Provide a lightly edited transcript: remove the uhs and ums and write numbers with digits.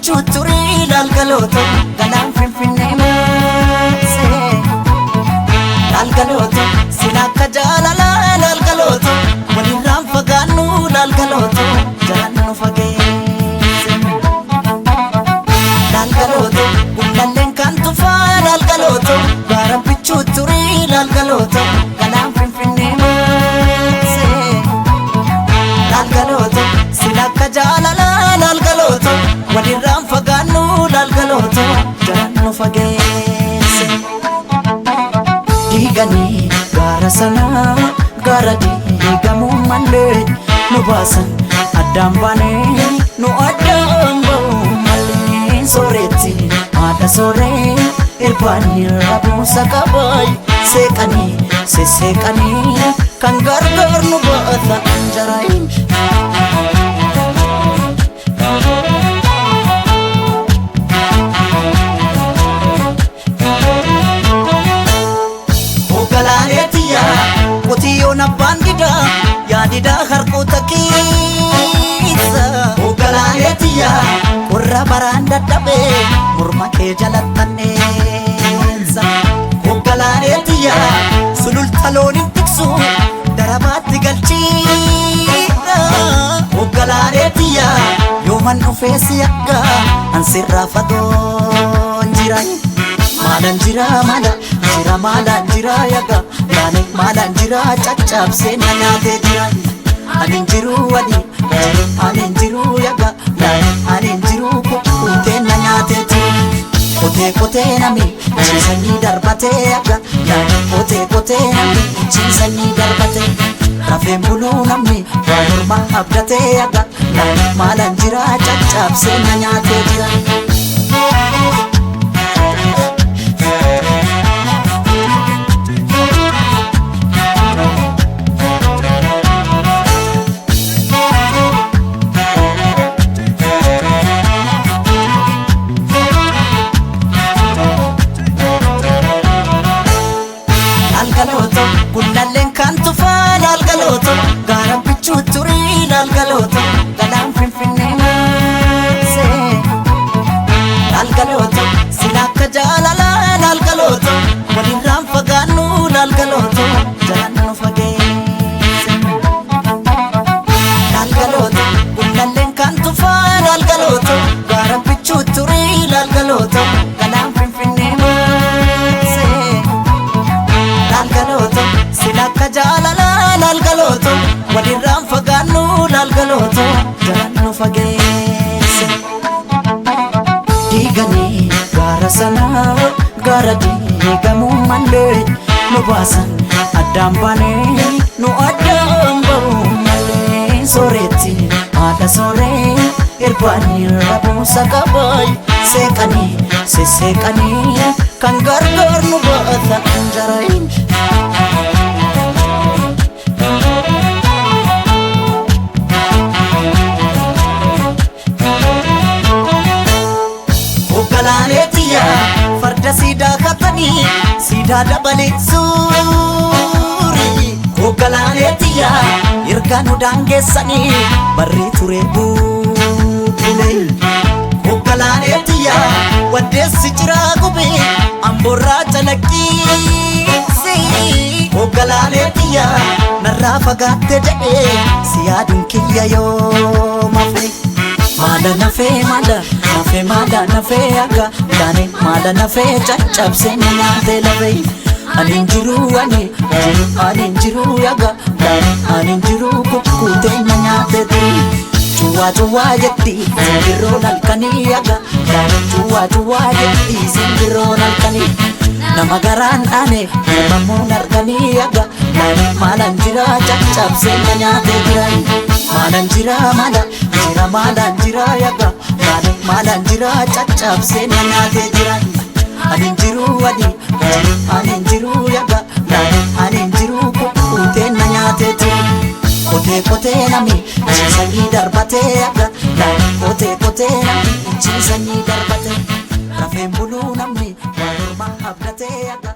bichuu turii laalgalooto galaan finfinnee maasee. Laalgalooto sila akka jaalalaa laalgalooto walirraan fagaannu laalgalooto jalaan nu fageesse. Laalgalooto gullalleen kan tufaa laalgalooto gaara bichuu turii laalgalooto galaan finfinnee maasee. Laalgalooto sila akka jaalalaa laalgalooto walirraan fagaannu laalgalooto jalaan nu fageesse. Diiganii gaara sanaa gaara diigamuu malee nu baasan addaan baanee nu addaan ba'uu malee sooretti haadha sooree irbaanii rabuusa qabaay seeqanii sesseeqanii kan gargaar nu baata anjaraayin. Hoogganaalee qotiyyoon abbaan didaa yaadidaa harkoota keessa. Hoogganaalee qorra baraan dadhabee morma kee jalattanneessa. Hoogganaalee sululta looniin tiksu darabaatti galchiidha. Hoogganaalee yooman dhufee si akka ansirraa fagoon jira. Maalaan jira maala jira maalaan jira yaga laane maalaan jira caccabsee na nyaatee jira. Ani jiru ani jiru ani jiru yaga laane ani jiru kukkutee na nyaatee jira. Qotee qotee nami ciisanii darbatee yaga laane qotee qotee nami ciisanii darbatee. Rafeen buluu namni waa morma abdatee yaga laane maalaan jira caccabsee na nyaatee jira. Laalgalooto gullalleen kan tufaa laalgalooto gaara bichuu turii laalgalooto galaan finfinnee maasee. Laalgalooto sila akka jaalalaa laalgalooto walirraan fagaannu laalgalooto jalaan nu fageesse. Laalgalooto gullalleen kan tufaa laalgalooto gaara bichuu turii laalgalooto galaan finfinnee maasee. Laalgalooto sila akka jaalalaa laalgalooto walirraan fagaannu laalgalooto jalaan nu fageesse. Diiganii gaara sanaa gaara diigamuu malee nu baasan addaan baanee nu addaan ba'uu malee sooretti haadha sooree irbaanii rabuusa qabaay seeqanii sesseeqanii kan gargaar nu baata anjaraayin. Hoogganaalee farda siidaa katanii siidaa dabalee suurii. Hoogganaalee ergaa nu daangeessanii barree ture buubulee. Hoogganaalee waddeessi jiraa gubee amboorraa calaqqiisi. Hoogganaalee narraa fagaatte jedhee si yaaduun kiyya yoo mafe. Maala nafee maala nafee maala nafee akka laane maala nafee caccabsee na nyaatee lafee. Ani jiru ani jiru ani jiru yaga laane ani jiru kukkutee na nyaatee turi. Cuwaa cuwaa jetti simbirroon halkanii yaga laane cuwaa cuwaa jetti simbirroon halkanii. Nama garaan dhaane mormamuun arganii yaga laane maalaan jira caccabsee na nyaatee jira. Maalaan jira maala jira maalaan jira yaga laane maalaan jira caccabsee na nyaatee jira. Ani jiru ani jiru ani jiru yaga laane ani jiru kukkutee na nyaatee jira. Qotee qotee nami ciisanii darbatee yaga laane qotee qotee nami ciisanii darbatee. Rafeen buluu namni waa morma abdatee yaga.